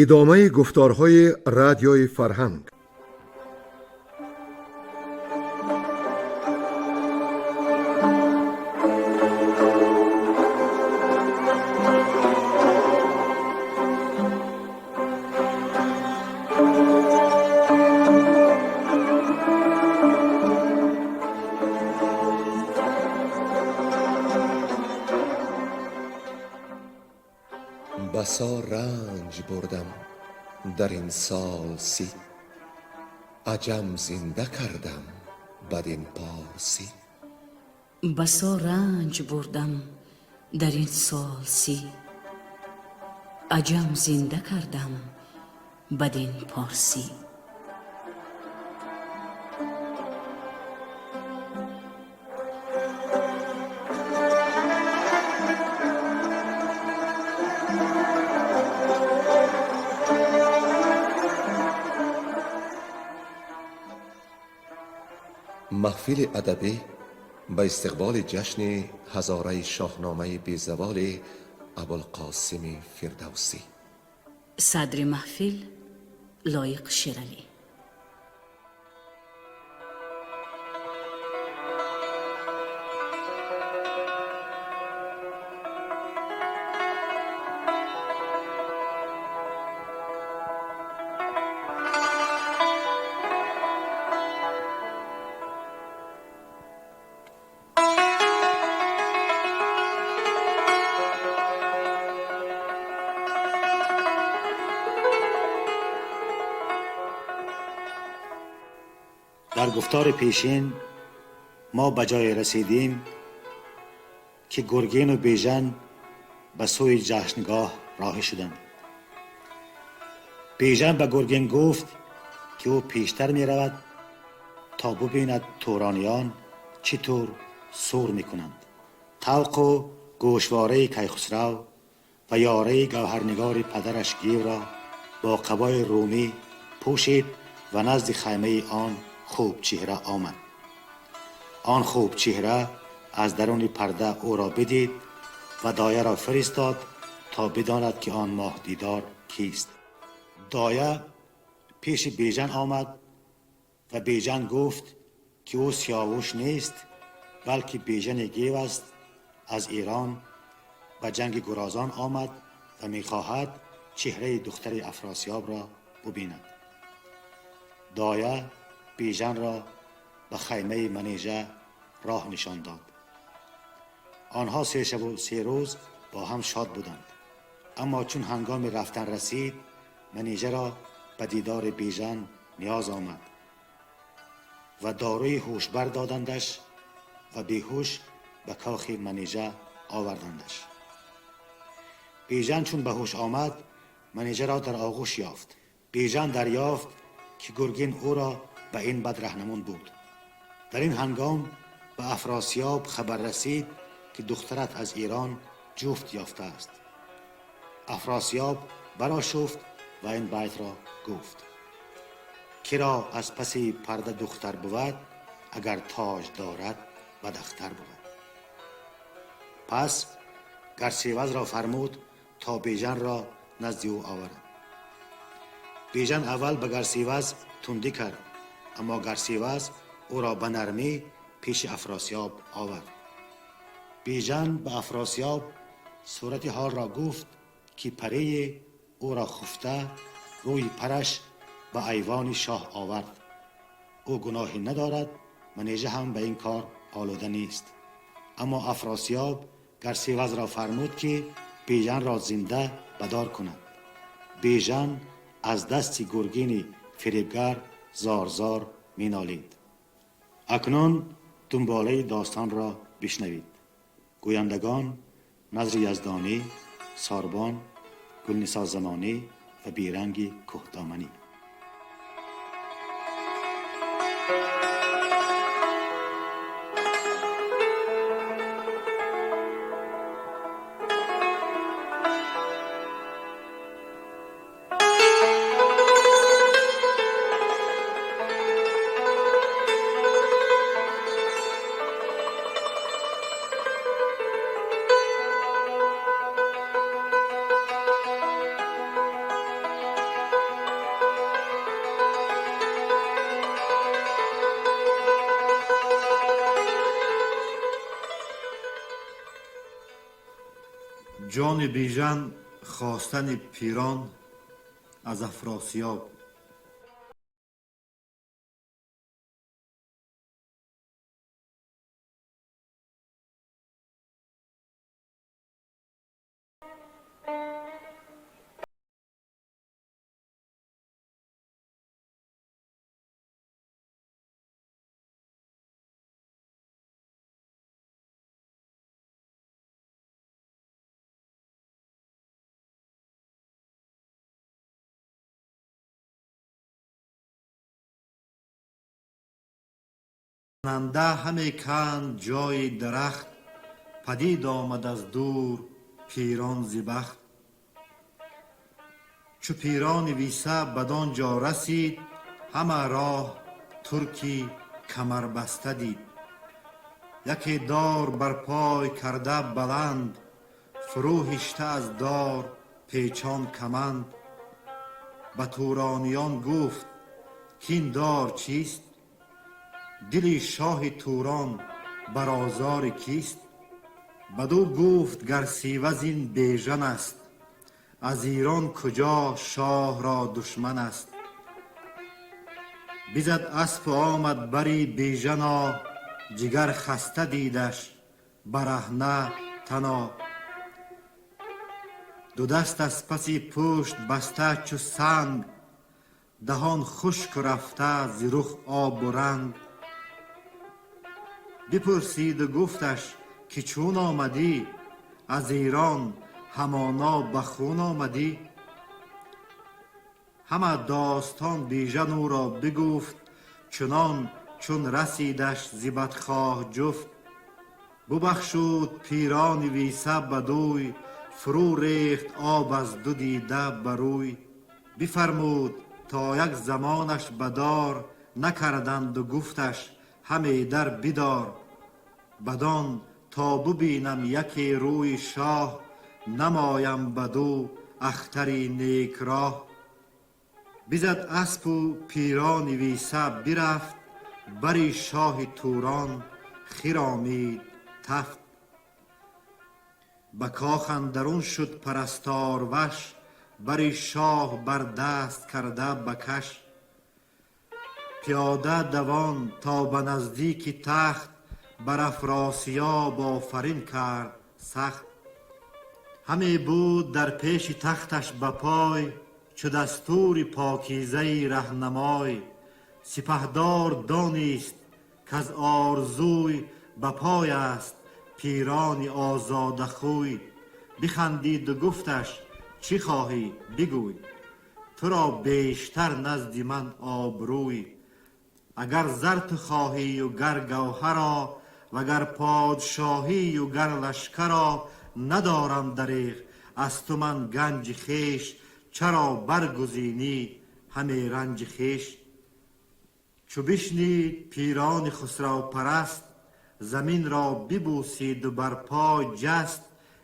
Идомаи гуфторҳои радиои фарҳанг. بسا رنج بردم در این سال 30، عجم زنده کردم بدین پارسی. بسا رنج بردم در این سال 30، عجم زنده کردم بدین پارسی. Маҳфили адабӣ ба истиқболи ҷашни ҳазораи шоҳномаи безаволи Абулқосими Фирдавсӣ. Садри маҳфил Лоиқ Шералӣ. Дар гуфтори пешин мо ба ҷое расидем, ки Гургену Бежан ба сӯи ҷашнгоҳ роҳӣ шуданд. Бежан ба Гурген гуфт, ки ӯ пештар меравад то бубинад турониён чӣ тур сур мекунанд. Тавқу гӯшвораи Кайхусрав ва ёраи гавҳарнигори падараш Гивро бо қабои румӣ пӯшид ва назди хаймаи он хубчеҳра омад. Он хубчеҳра аз даруни парда ӯро бидид ва дояро фиристод то бидонад, ки он моҳдидор кист. Доя пеши Бежан омад ва Бежан гуфт, ки ӯ Сиёвуш нест, балки Бежани Гев аст, аз Эрон ба ҷанги гурозон омад ва мехоҳад чеҳраи духтари Афросиёбро бубинад. Доя Бежанро ба хаймаи Манижа роҳ нишон дод. Онҳо 3 шабу 3 рӯз бо ҳам шод буданд. Аммо чун ҳангоми рафтан расид, Манижаро ба дидори Бежан ниёз омад ва дорои ҳушбар додандаш ва беҳуш ба кохи Манижа овардандаш. Бежан чун ба ҳуш омад, Манижаро дар оғӯш ёфт. Бежан дарёфт, ки Гургин ӯро ба ин бад раҳнамун буд. Дар ин ҳангом ба Афросиёб хабар расид, ки духтарат аз Эрон ҷуфт ёфтааст. Афросиёб барошуфт ва ин байтро гуфт: киро аз паси парда духтар бувад, агар тоҷ дорад бадахтар бувад. Пас Гарсевазро фармуд то Бежанро назди ӯ оварад. Бежан аввал ба Гарсеваз тундӣ кард, аммо Гарсеваз ӯро ба нармӣ пеши Афросиёб овард. Бежан ба Афросиёб сурати ҳолро гуфт, ки парии ӯро хуфта рӯи параш ба айвони шоҳ овард. Ӯ гуноҳе надорад, Манижа ҳам ба ин кор олуда нест. Аммо Афросиёб Гарсевазро фармуд, ки Бежанро зинда бадор кунад. Бежан аз дасти Гургини фиребгар зор-зор менолид. Акнун дунболаи достонро бишнавид. Гӯяндагон Назри Яздонӣ, Сорбон, Гулнисо Замонӣ ва Беранги Кӯҳдоманӣ. Ҷони Бижан хостани Пирон аз Афросиёб. Нанда ҳаме канд ҷои дарахт, падид омад аз дур Пирон зи бахт. Чу Пирони Виса бадон ҷо расид, ҳама роҳ турки камарбаста дид. Яке дор бар пой карда баланд, фурӯ ҳишта аз дор печон каманд. Ба турониён гуфт, кин дор чист? Дили шоҳи Турон бар озори кист? Бадӯ гуфт, гар сиваз ин Бежан аст, аз Ирон куҷо шоҳро душман аст. Бизад аспу омад бари Бежано, ҷигар хаста дидаш бараҳна тано. Ду даст аз паси пушт баста чу санг, даҳон хушку рафта зи рух обу ранг. Бипурсиду гуфташ, ки чун омадӣ, аз Ирон ҳамоно ба хун омадӣ. Ҳама достон Бижан ӯро бигуфт, чунон чун расидаш зи бадхоҳ ҷуфт. Бубахшуд Пирони Виса бадӯй, фурӯ рехт об аз ду дида ба рӯй. Бифармуд то як замонаш ба дор накарданду гуфташ, ҳаме дар бидор. Бадон то бубинам яке рӯи шоҳ, намоям бадӯ ахтари некроҳ. Бизад аспу Пирони Виса бирафт, бари шоҳи Турон хиромид тафт. Ба кох андарун шуд парасторваш, бари шоҳ бар даст карда ба каш. Пиёда давон то ба наздики тахт, бар Афросиёб офарин кард сахт. Ҳаме буд дар пеши тахташ ба пой, чу дастури покизаи раҳнамой. Сипаҳдор донист, каз орзуй ба пой аст Пирони озодахӯй. Бихандиду гуфташ, чӣ хоҳӣ бигӯй, туро бештар назди ман обрӯй. Агар зар ту хоҳию гар гавҳаро, вагар подшоҳию гар лашкаро, надорам дареғ аз ту ман ганҷи хеш, чаро баргузинӣ ҳаме ранҷи хеш? Чу бишнид Пирони хусравпараст, заминро бибӯсиду бар пой ҷаст,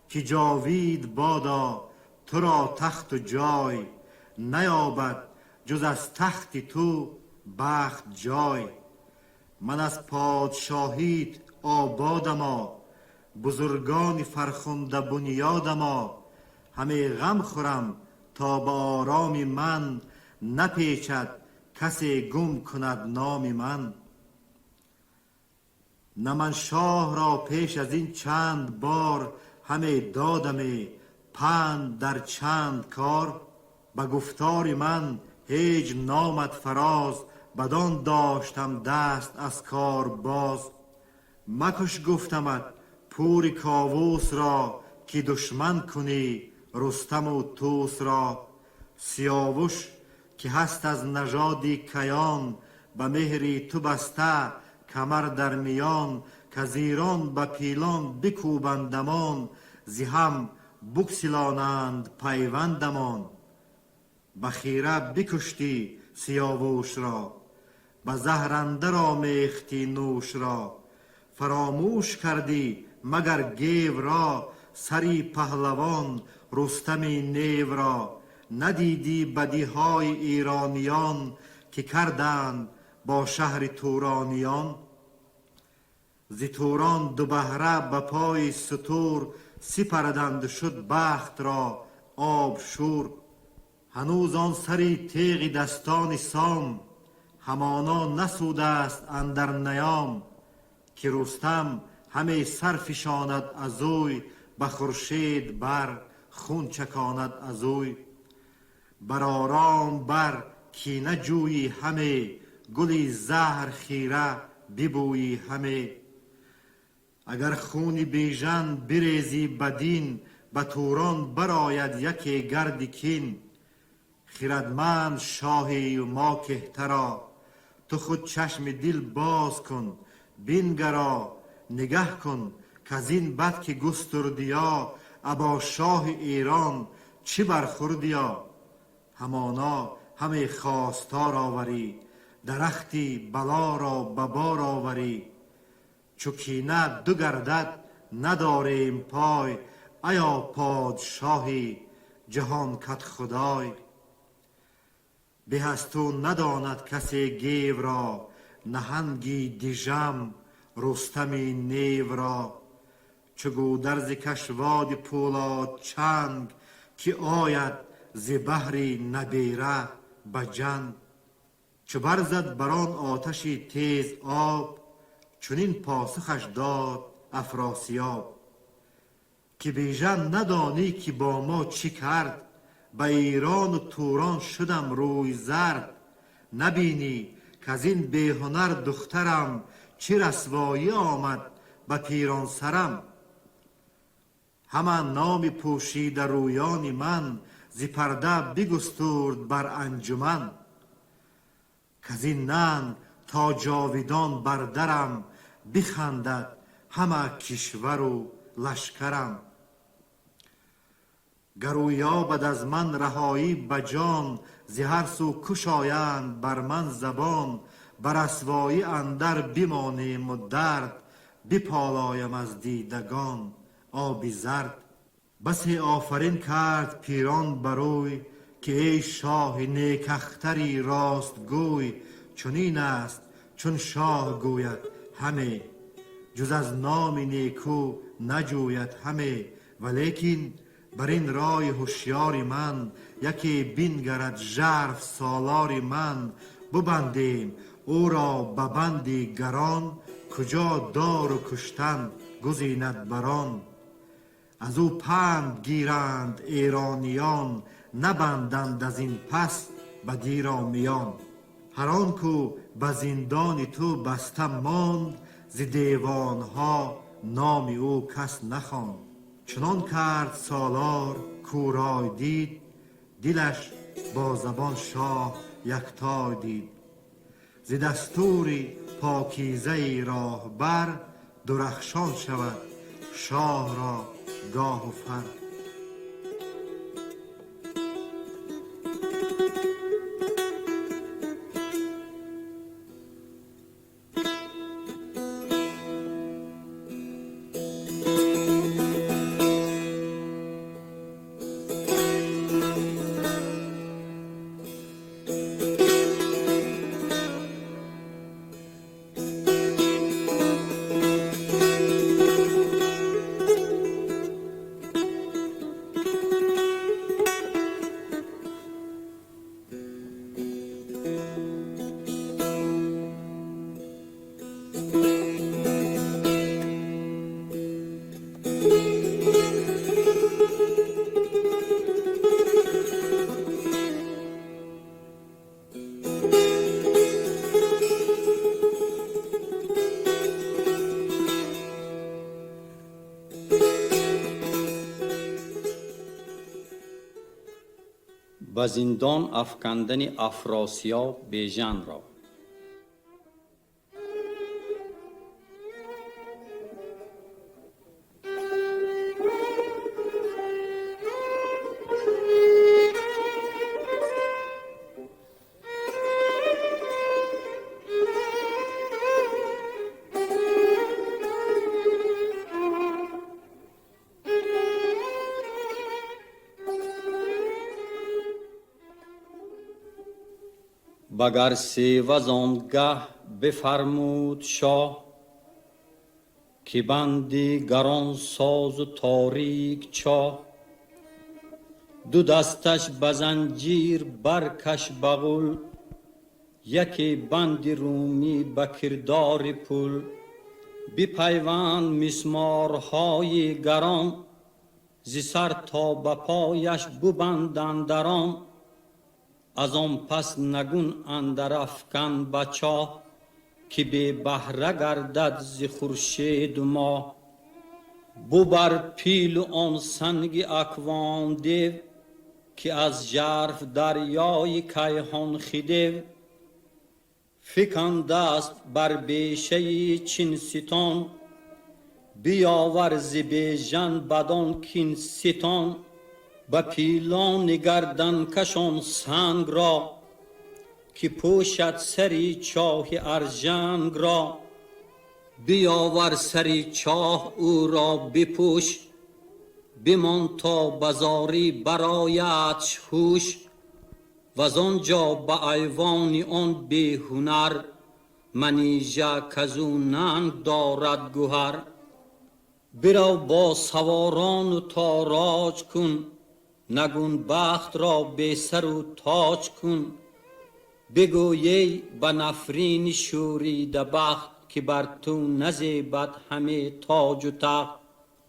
ки ҷовид бодо туро тахту ҷой, наёбад ҷуз аз тахти ту бахт ҷой. Ман аз подшоҳит ободамо, бузургони фархунда бунёдамо, ҳаме ғам хӯрам то ба ороми ман напечад касе гум кунад номи ман. На ман шоҳро пеш аз ин чанд бор ҳаме додаме панд дар чанд кор. Ба гуфтори ман ҳеҷ номад фароз, бадон доштам даст аз кор боз. Макуш гуфтамат пури Ковусро, ки душман кунӣ Рустаму Тӯсро. Сиёвуш ки ҳаст аз нажоди каён, ба меҳри ту баста камар дар миён, каз Ирон ба пилон бикӯбандамон, зи ҳам буксилонанд пайвандамон. Ба хира бикуштӣ Сиёвушро, ба заҳр андар омехтӣ нӯшро, фаромӯш кардӣ магар гевро, сари паҳлавон Рустами невро. Надидӣ бадиҳои ирониён, ки карданд бо шаҳри турониён. Зи Турон ду баҳра ба пои сутур Сипарданд шуд бахт ро об шӯр. Ҳанӯз он сари теғи дастони Сом, ҳамоно насудааст андар ниём, ки Рустам ҳаме сар фишонад азӯй, ба хуршед бар хун чаконад азӯй. Бар ором бар кина ҷӯйӣ ҳаме, гули заҳр хира бибӯйӣ ҳаме. Агар хуни Бежан бирезӣ бадин, ба Турон барояд яке гарди кин. Хирадманд шоҳию мо кеҳтаро, ту худ чашми дил боз кун, бингаро, нигаҳ кун, каз ин бад ки густурдиё, або шоҳи Эрон чӣ бархӯрдиё? Ҳамоно ҳаме хостор оварӣ, дарахти балоро ба бор оварӣ. Чу кина ду гардад надорем пой, аё подшоҳи ҷаҳон кадхудой. Беҳ аз ту надонад касе гевро, наҳанги дижам Рустами невро. Чу гӯдарзи кашводи пӯлодчанг, ки ояд зи баҳри набера ба ҷанг. Чу барзад бар он оташи тез об, чунин посухаш дод Афросиёб, ки Бежан надонӣ ки бо мо чӣ кард, ба Эрону Турон шудам рӯй зард. Набинӣ каз ин беҳунар духтарам чӣ расвоӣ омад ба пиронсарам. Ҳама номи пӯшидарӯёни ман зи парда бигустурд бар анҷуман. Каз ин нанг то ҷовидон бар дарам бихандад ҳама кишвару лашкарам. Гар ӯ ёбад аз ман раҳоӣ ба ҷон, зи ҳар сӯ кушоянд бар ман забон. Ба расвоӣ андар бимонему дард, биполоям аз дидагон оби зард. Басе офарин кард пирон барӯй, ки эй шоҳи некахтари ростгӯй. Чунин аст чун шоҳ гӯяд ҳаме, ҷуз аз номи некӯ наҷӯяд ҳаме. Валекин бар ин рои ҳушёри ман яке бингарад жарф солори ман. Бубандем ӯро ба банди гарон, куҷо дору куштан гузинад барон. Аз ӯ панд гиранд эрониён, набанданд аз ин пас ба диро миён. Ҳар он кӯ ба зиндони ту баста монд, зи девонҳо номи ӯ кас нахонд. Чунон кард солор кӯ рой дид, дилаш бо забон шоҳ яктой дид. Зи дастури покизаи роҳбар дурахшон шавад шоҳро гоҳу фар. Ба зиндон афкандани Афросиёб Бежанро. Багар сева зонгаҳ бифармуд шоҳ, Ки банди гарон созу торик чоҳ, ду дасташ ба занҷир баркаш бағул, яке банди румӣ ба кирдори пул, бипайванд мисморҳои гарон, зи сар то ба пояш бубанд андарон, аз он пас нагун андар афкан ба чоҳ, ки бебаҳра гардад зи хуршеду моҳ. Бубар пилу он санги аквон дев, ки аз жарф дарёи кайҳон хидев, фикандаст бар бешаи Чинситон, биёвар зи Бежан бадон кинситон, ба пилони гарданкашон санг ро, ки пӯшад сари чоҳи аржанг ро, биёвар сари чоҳ ӯро бипӯш, бимон то ба зорӣ бароядш ҳуш, ваз он ҷо ба айвони он беҳунар, Манижа казу нанг дорад гуҳар. Бирав бо саворону тороҷ кун, нагун бахтро бесару тоҷ кун, бигӯ ей ба нафрини шӯрида бахт, ки бар ту назебад ҳаме тоҷу тахт.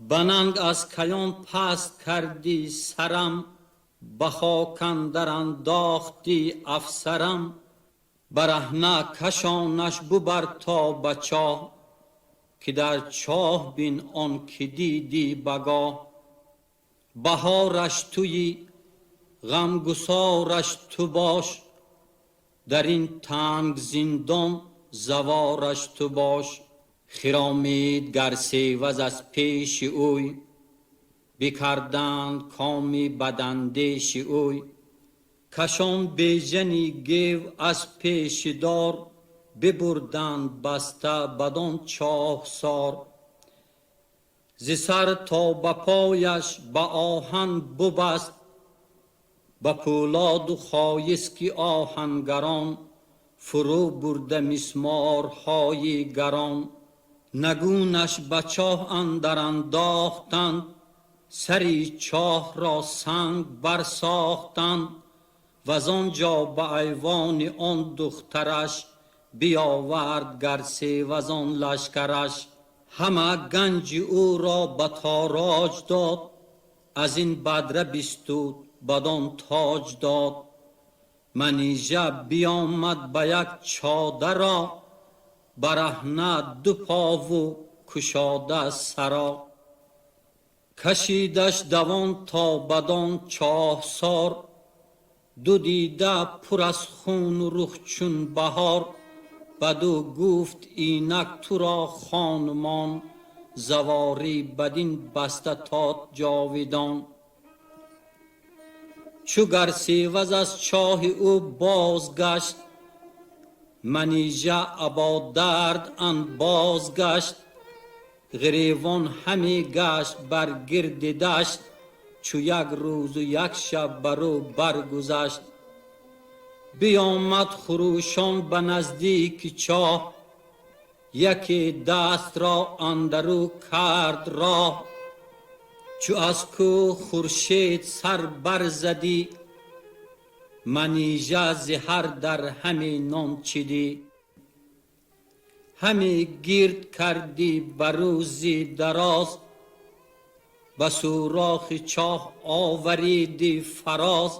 Ба нанг аз каён паст кардӣ сарам, ба хок андар андохтӣ афсарам, бараҳна кашонаш бубар то ба чоҳ, ки дар чоҳ бин он ки дидӣ багоҳ. Баҳораш туӣ, ғамгусораш ту бош, дар ин танг зиндон завораш ту бош. Хиромид Гарсеваз аз пеши ӯй, бикарданд коми бадандеши ӯй. Кашон Бежани гев аз пеши дор, бибурданд баста бадон чоҳсор. Зи сар то ба пояш ба оҳан бубаст, ба пӯлоду хоиски оҳангарон, фурӯ бурда мисморҳои гарон. Нагунаш ба чоҳ андар андохтанд, сари чоҳро санг барсохтанд, ваз он ҷо ба айвони он духтараш, биёвард Гарсеваз он лашкараш. Ҳама ганҷи ӯро ба тороҷ дод, аз ин бадра бистуд бадон тоҷ дод. Манижа биёмад ба як чодаро, бараҳна ду пову кушода саро. Кашидаш давон то бадон чоҳсор, ду дида пур аз хуну рух чун баҳор. Баду гуфт инак туро хонумон, заворӣ бадин баста тот ҷовидон. Чу Гарсеваз аз чоҳи ӯ бозгашт, Манижа або дард анбоз гашт. Ғиревон ҳаме гашт бар гирди дашт, чу як рӯзу як шаб бар ӯ баргузашт. Биёмад хурӯшон ба наздики чоҳ, яке дастро андарӯ кард роҳ. Чу аз кӯҳ хуршед сар барзадӣ, Манижа зи ҳар дар ҳаме нон чидӣ. Ҳаме гирд кардӣ ба рӯзи дароз, ба сӯрохи чоҳ оваридӣ фароз.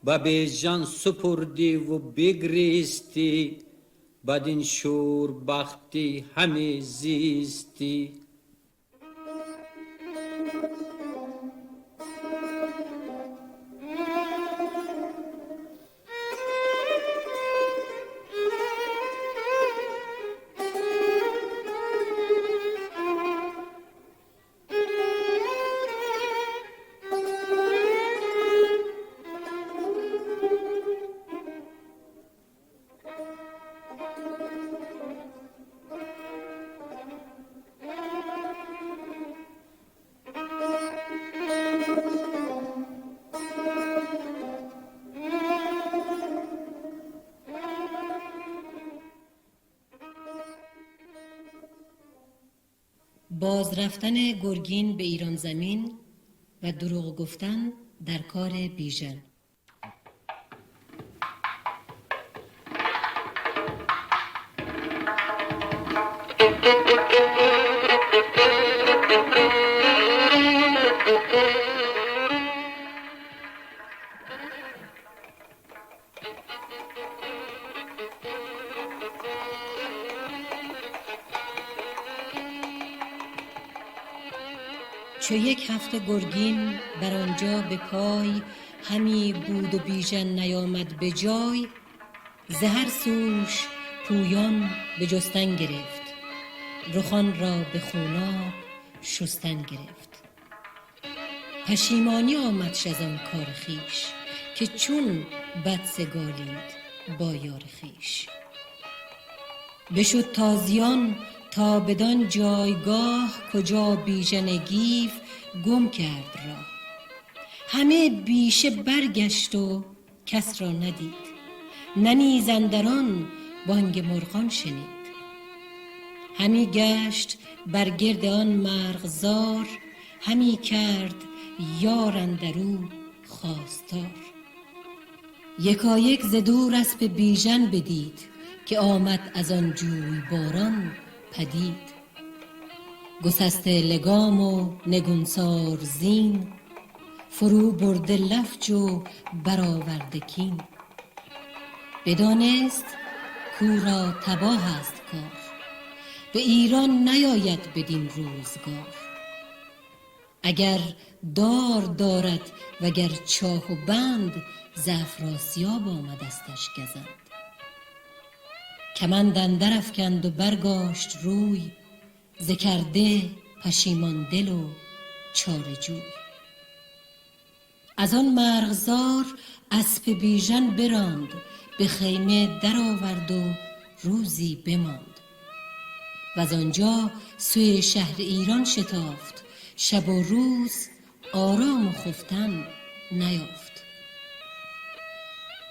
Ба Бежан супурдиву бигристӣ, бадин шӯрбахтӣ ҳаме зистӣ. Бозрафтани Гургин به ایران زمین و دروغ گفتن در کار بیژن. چو یک هفته گرگین بر آنجا به پای همی بود و بیژن نیامد به جای، ز هر سوش پویان به جستن گرفت، رخان را به خوناب شستن گرفت. پشیمانی آمدش از آن کار خویش، که چون بد سگالید با یار خویش. بشد تازیان تا بدان جایگاه، کجا بیژن گیو گم کرد راه. همه بیشه برگشت و کس را ندید، نه نیز اندران بانگ مرغان شنید. همی گشت بر گرد آن مرغزار، همی کرد یار اندرو خواستار. یکایک ز دور اسپ بیژن بدید، که آمد از آن جویباران پدید. گسسته لگام و نگونسار زین، فرو برده لفج و برآورده کین. بدانست کو را تباه است کار، به ایران نیاید بدین روزگار. اگر دار دارد وگر چاه و بند، ز افراسیاب آمدستش گزند. کمند اندر افکند و برگاشت روی، ز کرده پشیمان دل و چاره جوی. از آن مرغزار اسپ بیژن براند، به خیمه در آورد و روزی بماند. وز آنجا سوی شهر ایران شتافت، شب و روز آرام و خفتن نیافت.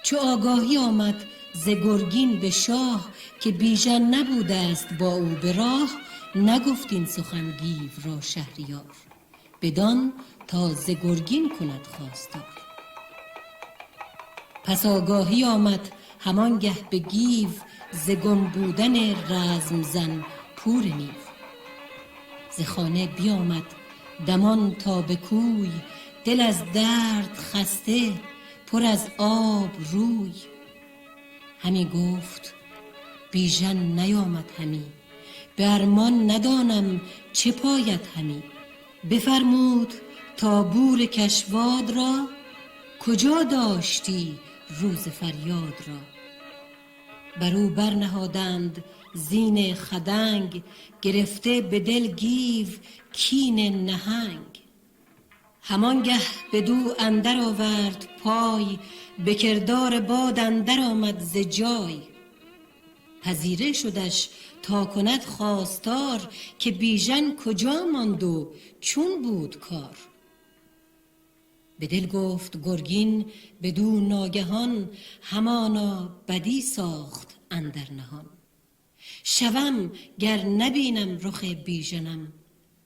چو آگاهی آمد ز گرگین به شاه، که بیژن نبوده است با او به راه، نگفت این سخن گیو را شهریار، بدان تا ز گرگین کند خواستار. پس آگاهی آمد همانگه به گیو، ز گم بودن رزم زن پور نیو. ز خانه بیامد دمان تا به کوی، دل از درد خسته پر از آب روی. همی گفت بیژن نیامد همی، به ارمان ندانم چه پاید همی. بفرمود تا بور کشواد را، کجا داشتی روز فریاد را. بر او برنهادند زین خدنگ، گرفته به دل گیو کین نهنگ. همانگه بدو اندر آورد پای، به کردار باد اندر آمد ز جای. پذیره شدش تا کند خواستار، که بیژن کجا ماند و چون بود کار. به دل گفت گرگین بدو ناگهان، همانا بدی ساخت اندر نهان. شوم گر نبینم رخ بیژنم،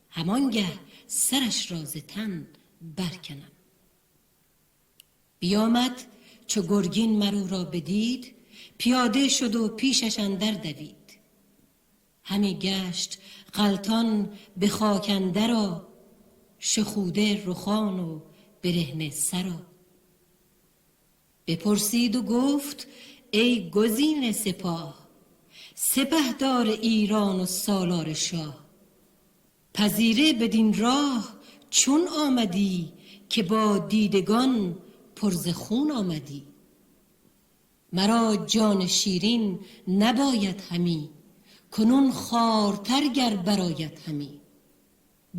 همانگه سرش را ز تن برکنم. بیامد چو گرگین مر او را بدید، پیاده شد و پیشش اندر دوید. همی گشت غلطان به خاک اندرا، شخوده رخان و برهنه سرا. بپرسید و گفت ای گزین سپاه، سپهدار ایران و سالار شاه. پذیره بدین راه چون آمدی، که با دیدگان پر ز خون آمدی. مرا جان شیرین نباید همی، کنون خوارتر گر برآید همی.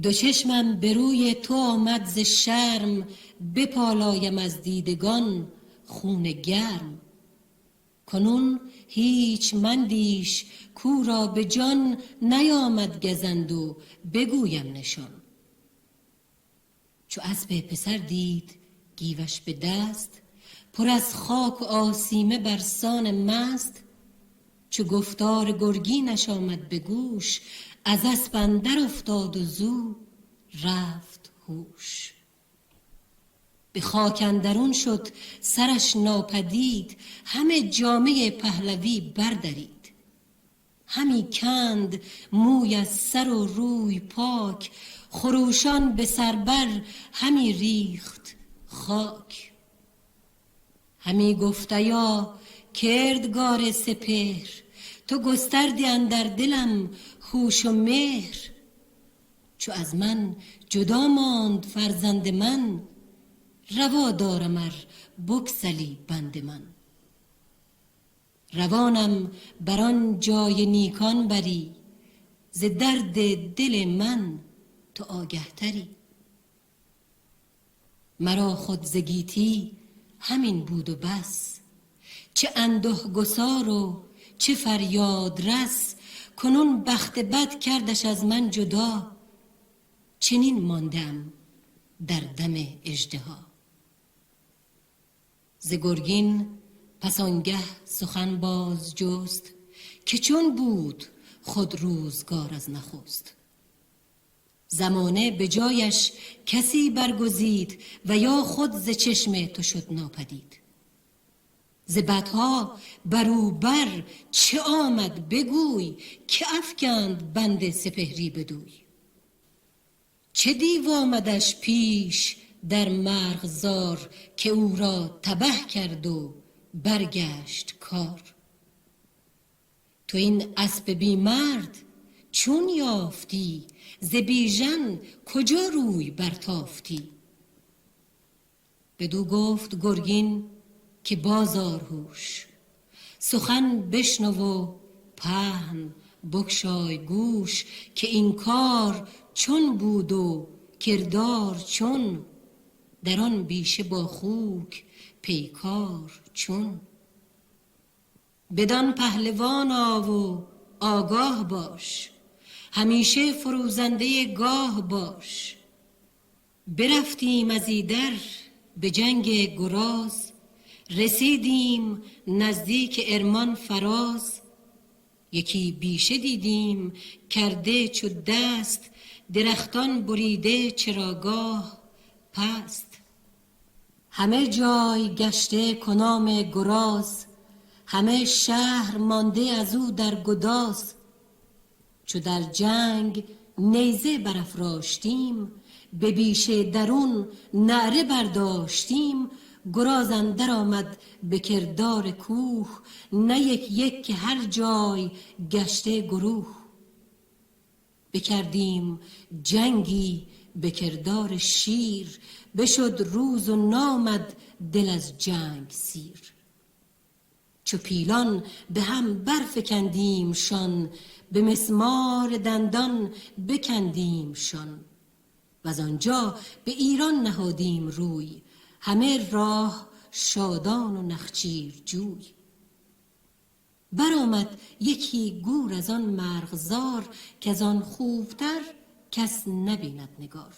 دو چشمم به روی تو آمد ز شرم، بپالایم از دیدگان خون گرم. کنون هیچ مندیش کو را به جان نیامد گزند و بگویم نشان. چو اسب پسر دید گیوش به دست، پر از خاک و آسیمه بر سان مست. چو گفتار گرگینش آمد به گوش، از اسپ اندر افتاد و زو رفت هوش. به خاک اندرون شد سرش ناپدید، همه جامه پهلوی بردرید. همی کند موی از سر و روی پاک، خروشان به سر بر همی ریخت خاک. همی گفت ایا کردگار سپهر، تو گستردی اندر دلم هوش و مهر. چو از من جدا ماند فرزند من، روا دارم ار بگسلی بند من. روانم بر آن جای نیکان بری، ز درد دل من تو آگه تری. مرا خود ز گیتی همین بود و بس، چه انده گسار و چه فریاد رس. کنون بخت بد کردش از من جدا، چنین ماندم در دم اژدها. ز گرگین پس آنگه سخن باز جست، که چون بود خود روزگار از نخست. زمانه به جایش کسی برگزید، و یا خود ز چشم تو شد ناپدید. ز بدها برو بر چه آمد بگوی، که افکند بند سپهری بدوی. چه دیو آمدش پیش در مرغزار، که او را تبه کرد و برگشت کار. تو این اسپ بی مرد چون یافتی، ز بیژن کجا روی برتافتی؟ بدو گفت گرگین که بازار هوش، سخن بشنو و پهن بگشای گوش. که این کار چون بود و کردار چون، در آن بیشه با خوک پیکار چون. بدان پهلوان آ و آگاه باش، همیشه فروزنده گاه باش. برفتیم از ایدر به جنگ گراز، رسیدیم نزدیک ارمان فراز. یکی بیشه دیدیم کرده چو دست، درختان بریده چراگاه پست. همه جای گشته کنام گراز، همه شهر مانده از او در گداز. چو در جنگ نیزه برافراشتیم، به بیشه درون نعره برداشتیم. گراز اندر آمد به کردار کوه، نه یک یک که هر جای گشته گروه. بکردیم جنگی به کردار شیر، بشد روز و نامد دل از جنگ سیر. چو پیلان به هم برفکندیم شان، به مسمار دندان بکندیم شان. وز آنجا به ایران نهادیم روی، همه راه شادان و نخچیر جوی. برآمد یکی گور از آن مرغزار، کز آن خوبتر کس نبیند نگار.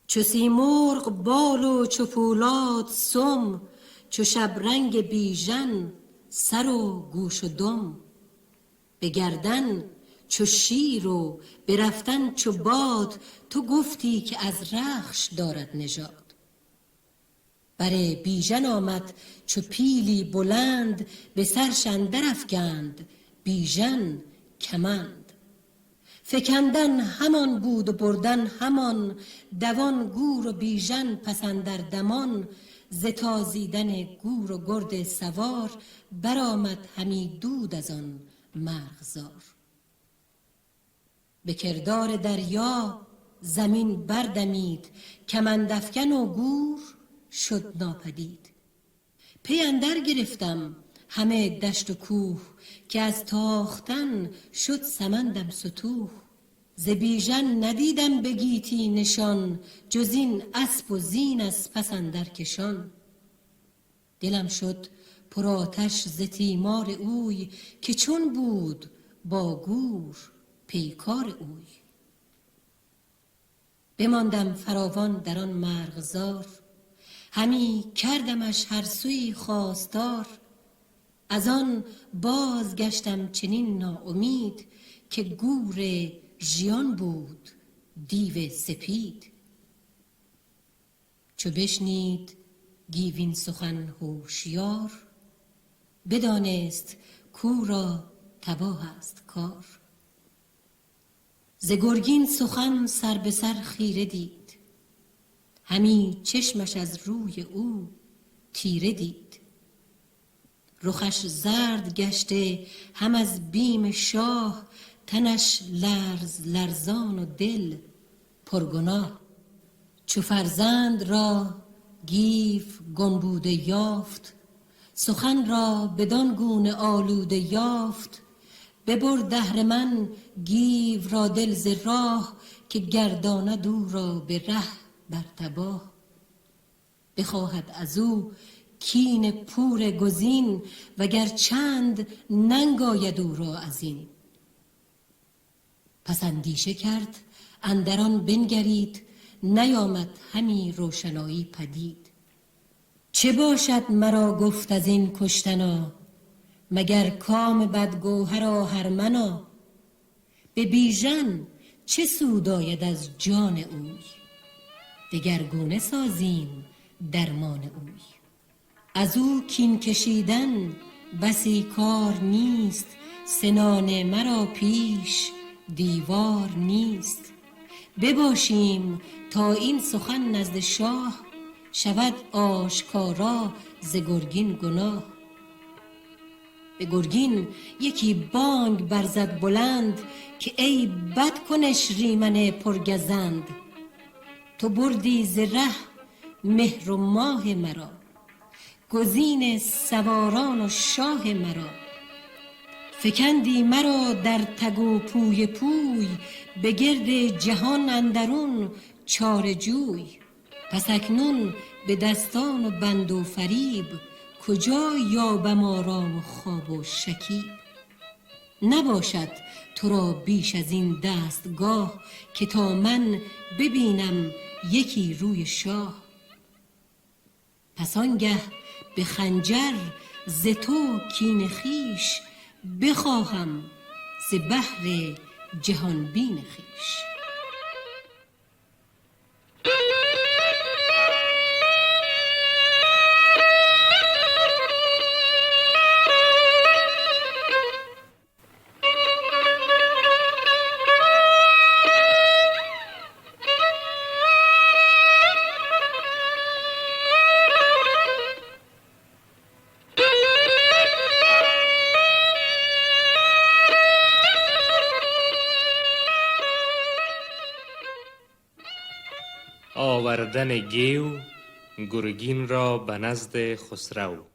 چو سیمرغ بال و چو پولاد سم، چو شبرنگ بیژن سر و گوش و دم. به گردن چو شیر و به رفتن چو باد، تو گفتی که از رخش دارد نژاد. بر بیژن آمد چو پیلی بلند، به سرش اندر افکند بیژن کمند. فکندن همان بود و بردن همان، دوان گور و بیژن پس اندر دمان. ز تازیدن گور و گرد سوار، برآمد همی دود از آن مرغزار. به کردار دریا زمین بردمید، کمند افکن و گور شد ناپدید. پی اندر گرفتم همه دشت و کوه، که از تاختن شد سمندم ستوه. ز بیژن ندیدم به گیتی نشان، جز این اسپ و زین از پس اندر کشان. دلم شد پرآتش ز تیمار اوی، که چون بود با گور پیکار اوی. بماندم فراوان در آن مرغزار، همی کردمش هر سویی خواستار. از آن بازگشتم چنین ناامید که گور ژیان بود دیو سپید. چو بشنید گیو این سخن هوشیار، بدانست کو را تباه است کار. ز گرگین سخن سر به سر خیره دید، همی چشمش از روی او تیره دید. رخش زرد گشته هم از بیم شاه، تنش لرز لرزان و دل پرگناه. چو فرزند را گیو گم بوده یافت، سخن را بدان گونه آلوده یافت. ببرد اهرمن گیو را دل ز راه، که گرداند او را به ره بر تباه. بخواهد از او کین پور گزین، وگر چند ننگ آید او را از این. پس اندیشه کرد اندر آن بنگرید، نیامد همی روشنایی پدید. چه باشد مرا گفت از این کشتنا، مگر کام بدگوهر آهرمنا. به بیژن چه سود آید از جان اوی، دگرگونه سازیم درمان اوی. از او کین کشیدن بسی کار نیست، سنان مرا پیش دیوار نیست. بباشیم تا این سخن نزد شاه، شود آشکارا ز گرگین گناه. به گرگین یکی بانگ برزد بلند، که ای بدکنش ریمن پرگزند. تو بردی ز ره مهر و ماه مرا، گزین سواران و شاه مرا. فکندی مرا در تگ و پوی پوی، به گرد جهان اندرون چاره جوی. پس اکنون به دستان و بند و فریب، کجا یابم آرام و خواب و شکیب. نباشد تو را بیش از این دستگاه، که تا من ببینم یکی روی شاه. پس آنگه به خنجر ز تو کین خویش، بخواهم ز بهر جهان بین خویش. آوردن گیو گرگین را به نزد خسرو.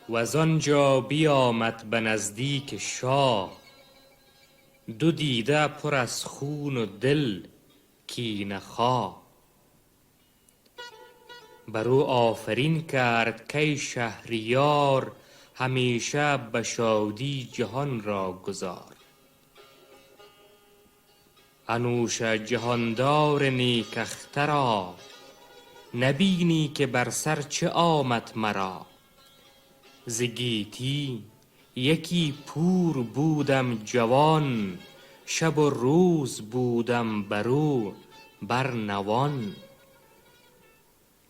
وز آنجا بیامد به نزدیک شاه، دو دیده پر از خون و دل کینه خواه. بر او آفرین کرد کای شهریار، همیشه به شادی جهان را گذار. انوشه جهاندار نیک اخترا، نبینی که بر سر چه آمد مرا. ز گیتی یکی پور بودم جوان، شب و روز بودم بر او بر نوان.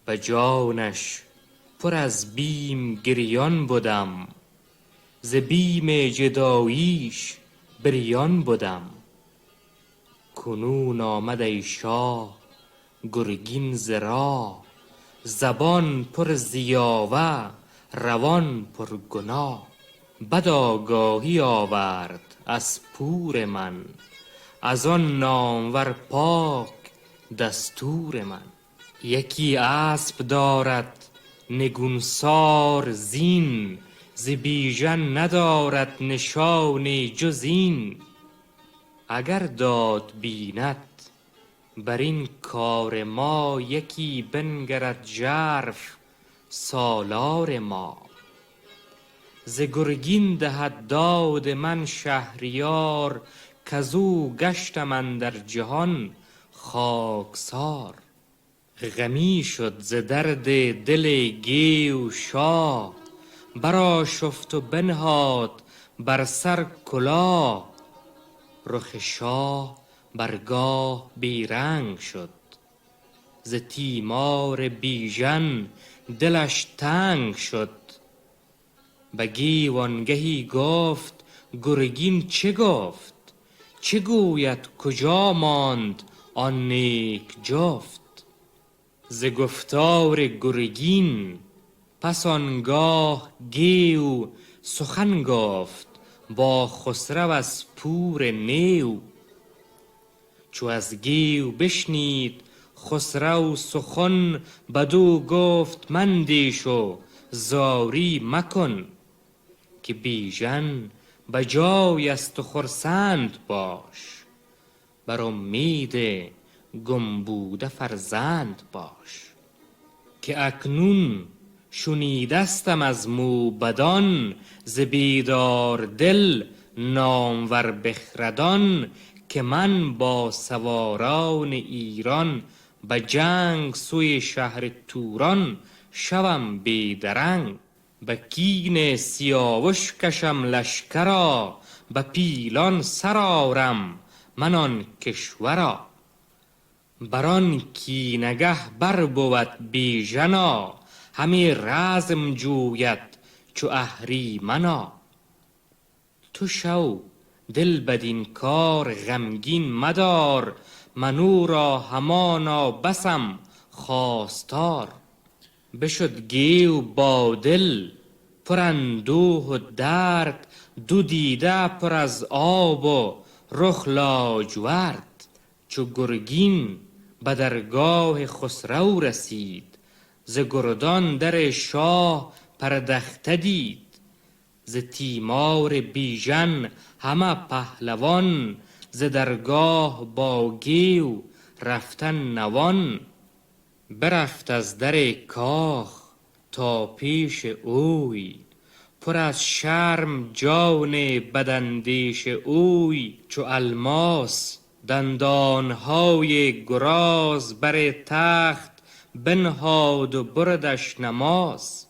به جانش پر از بیم گریان بدم، ز بیم جداییش بریان بدم. کنون آمد ای شاه گرگین ز راه، زبان پر ز یاوه روان پر گناه. بد آگاهی آورد از پور من، از آن نامور پاک دستور من. یکی اسپ دارد نگونسار زین، ز بیژن ندارد نشانی جز این. اگر داد بیند بر این کار ما، یکی بنگرد ژرف سالار ما. ز گرگین دهد داد من شهریار، کزو گشتم اندر جهان خاکسار. غمی شد ز درد دل گیو شاه، برآشفت و بنهاد بر سر کلاه. رخ شاه بر گاه بی رنگ شد، ز تیمار بیژن دلش تنگ شد. به گیو آنگهی گفت گرگین چه گفت؟ چه گوید کجا ماند آن نیک جفت؟ ز گفتار گرگین پس آنگاه گیو سخن گفت با خسرو از پور نیو. چو از گیو بشنید خسرو سخن، بدو گفت مندیش و زاری مکن. که بیژن به جای است و خرسند باش، بر امید گم بوده فرزند باش. که اکنون شنیدستم از موبدان، ز بیدار دل نامور بخردان. که من با سواران ایران، به جنگ سوی شهر توران شوم بی درنگ. به کین سیاوش کشم لشکرا، به پیلان سر آرم من آن کشورا. بر آن کینه گه بر بود بیژنا، همی رزم جوید چو اهریمنا. تو شو دل بدین کار غمگین مدار، من او را همانا بسم خواستار. بشد گیو با دل پر اندوه و درد، دو دیده پر از آب و رخ لاجورد. چو گرگین به درگاه خسرو رسید، ز گردان در شاه پردخته دید. ز تیمار بیژن همه پهلوان، ز درگاه با گیو رفته نوان. برفت از در کاخ تا پیش اوی، پر از شرم جان بداندیش اوی. چو الماس دندانهای گراز، بر تخت بنهاد و بردش نماز.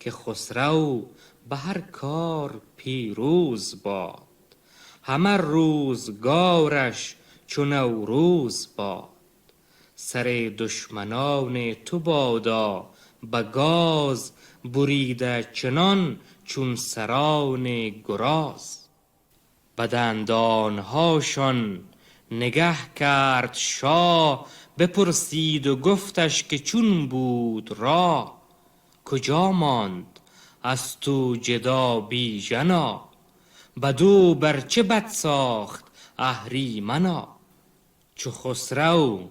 که خسرو به هر کار پیروز باد، همه روزگارش چو نوروز باد. سر دشمنان تو بادا به گاز، بریده چنان چون سران گراز. به دندانهاشان نگه کرد شاه، بپرسید و گفتش که چون بود راه. کجا ماند از تو جدا بیژنا، بدو بر چه بد ساخت اهریمنا. چو خسرو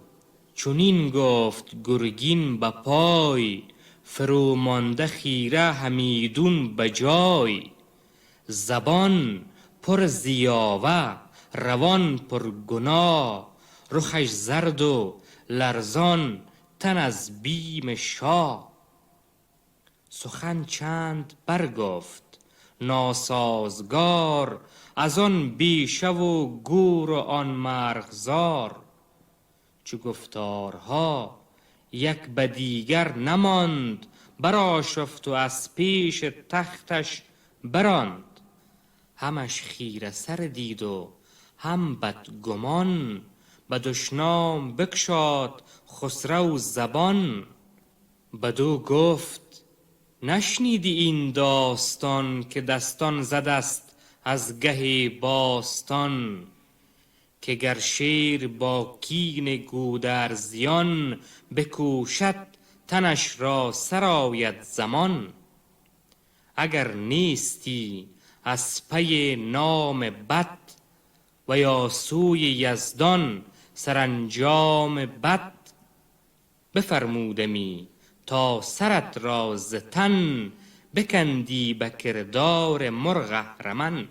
چنین گفت گرگین به پای، فرومانده خیره همیدون به جای. زبان پر ز یاوه روان پر گناه، رخش زرد و لرزان تن از بیم شاه. سخن چند برگفت ناسازگار، از آن بیشه و گور و آن مرغزار. چو گفتارها یک به دیگر نماند، برآشفت و از پیش تختش براند. همش خیره سر دید و هم بدگمان، به دشنام بگشاد خسرو زبان. بدو گفت نشنیدی این داستان، که دستان زده است از گه باستان. که گر شیر با کین گودرزیان، بکوشد تنش را سرآید زمان. اگر نیستی از پی نام بد، و یا سوی یزدان سرانجام بد. بفرمودمی تا سرت را ز تن، بکندی به کردار مرغ اهرمن.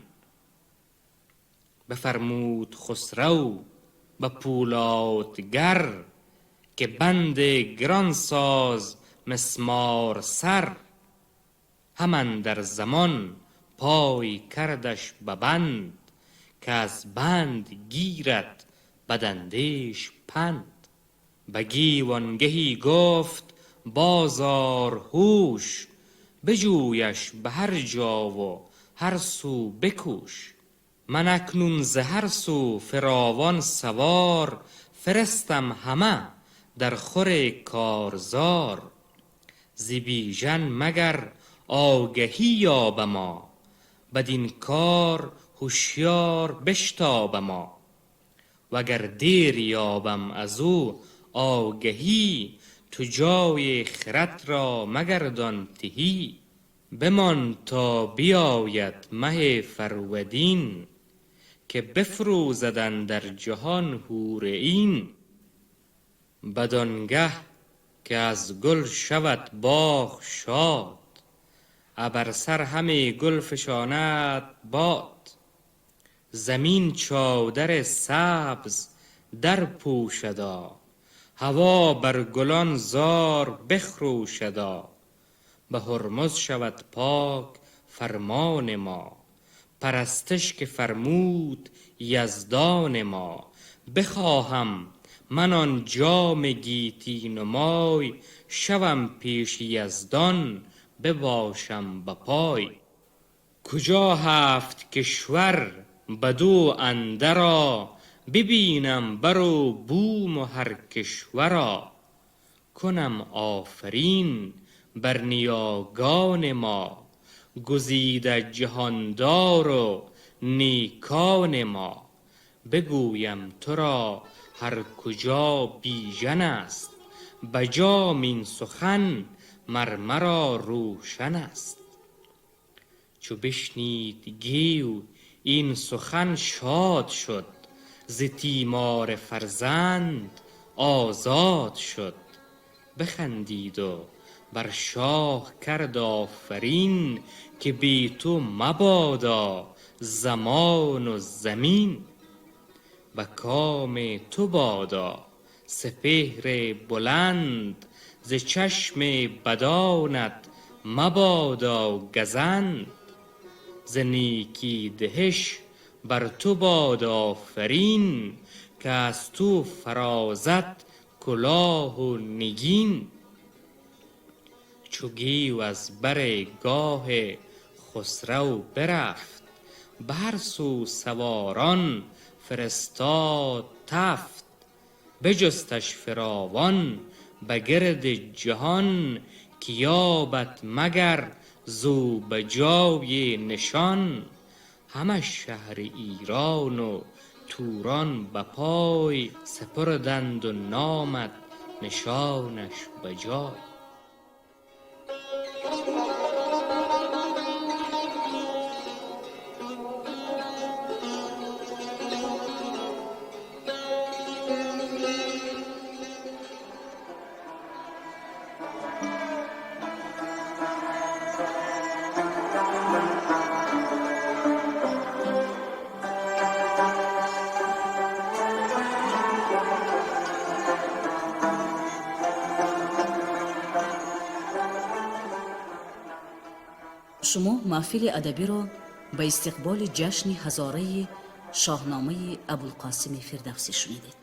بفرمود خسرو به پولادگر، که بند گران ساز مسمار سر. هم اندر زمان پای کردش به بند، که از بند گیرد بداندیش پند. به گیو آنگهی گفت بازار هوش، بجویش به هر جا و هر سو بکوش. من اکنون ز هر سو فراوان سوار، فرستم همه در خور کارزار. ز بیژن مگر آگهی یابما، بدین کار هشیار بشتابما. وگر دیر یابم از او آگهی، تو جای خرد را مگردان تهی. بمان تا بیاید مه فرودین، که بفروزد اندر جهان حور عین. بدانگه که از گل شود باغ شاد، ابر سر همی گل فشاند باد. زمین چادر سبز در پوشدا، هوا بر گلان زار بخروشدا. به هرمز شود پاک فرمان ما، پرستش که فرمود یزدان ما. بخواهم من آن جام گیتی نمای، شوم پیش یزدان بباشم به پای. کجا هفت کشور بدو اندرا، ببینم بر و بوم و هر کشورا. کنم آفرین بر نیاگان ما، گزیده جهاندار و نیکان ما. بگویم تو را هر کجا بیژن است، به جام این سخن مر مرا روشن است. چو بشنید گیو این سخن شاد شد، ز تیمار فرزند آزاد شد. بخندید و بر شاه کرد آفرین، که بی تو مبادا زمان و زمین. به کام تو بادا سپهر بلند، ز چشم بدانت مبادا گزند. ز نیکی دهش بر تو باد آفرین، که از تو فرازد کلاه و نگین. چو گیو از بر گاه خسرو برفت، به هر سو سواران فرستاد تفت. بجستش فراوان به گرد جهان، که یابد مگر زو به جای نشان. همه شهر ایران و توران به پای، سپردند و نامد نشانش به جای. Шумо маҳфили адабиро ба истиқболи ҷашни ҳазораи Шоҳномаи Абулқосими Фирдавсӣ шунидед.